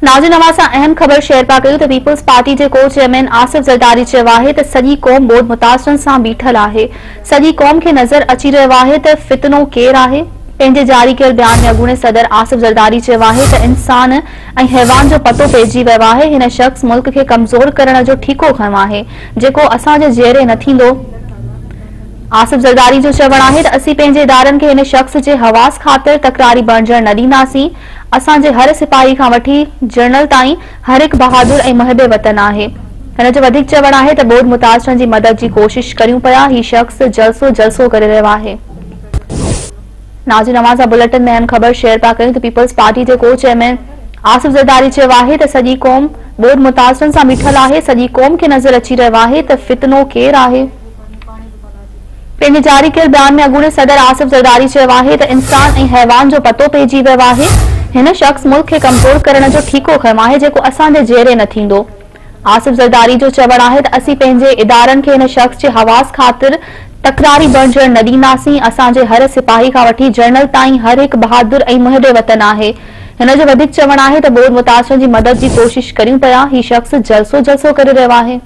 ناظرين اوهان سان اهم خبر شيئر پيا ڪيون ته پيپلز پارٽي جي ڪو چيئرمين آصف زرداري چيو آهي ته سڄي قوم ٻوڏ متاثرن سان بيٺل آهي، سڄي قوم کي نظر اچي رهيو آهي ته فتنو ڪير آهي؟ پنهنجي جاري ڪيل بيان ۾ اڳوڻي صدر آصف زرداري چيو آهي ته انسان ۽ حيوان جو پتو پئجي ويو آهي، هن شخص ملڪ کي ڪمزور ڪرڻ جو ٺيڪو کنيو آهي، جيڪو اسان جي جيئري نه ٿيندو. آصف زرداري جو چوڻ آهي ته اسين پنهنجي ادارن کي هن شخص جي حواس خاطر تڪراري بڻجڻ نه ڏينداسين، اسان جي هر سپاهي کان وٺي جنرل تائين هر هڪ بهادر ۽ محب وطن آهي. هن جو وڌيڪ چوڻ آهي ته ٻوڏ متاثرن جي مدد جي ڪوشش ڪريون پيا، هي شخص جلسو جلسو ڪري رهيو آهي. ناظرين اوهان سان بليٽن ۾ اهم خبر شيئر پيا ڪيون ته پيپلز پارٽي جي ڪو چيئرمين آصف زرداري چيو آهي ته سڄي قوم ٻوڏ متاثرن سان بيٺل آهي، سڄي قوم کي نظر اچي رهيو آهي ته فتنو ڪير آهي؟ پنهنجي جاري ڪيل بيان ۾ اڳوڻي صدر آصف زرداري چيو آهي ته انسان ۽ حيوان جو پتو پئجي ويو آهي، هن شخص ملڪ کي ڪمزور ڪرڻ جو ٺيڪو کنيو آهي جيڪو اسان جي جيئري نه ٿيندو. آصف زرداري جو چوڻ آهي ته اسين پنهنجي ادارن کي هن شخص جي حواس خاطر تڪراري بڻجڻ نه ڏينداسين، اسان جي هر سپاهي کان وٺي جنرل تائين هر هڪ بهادر ۽ محب وطن آهي. هن جو وڌيڪ چوڻ آهي ته ٻوڏ متاثرن جي مدد جي ڪوشش ڪريون پيا، هي شخص جلسو جلسو ڪري رهيو آهي.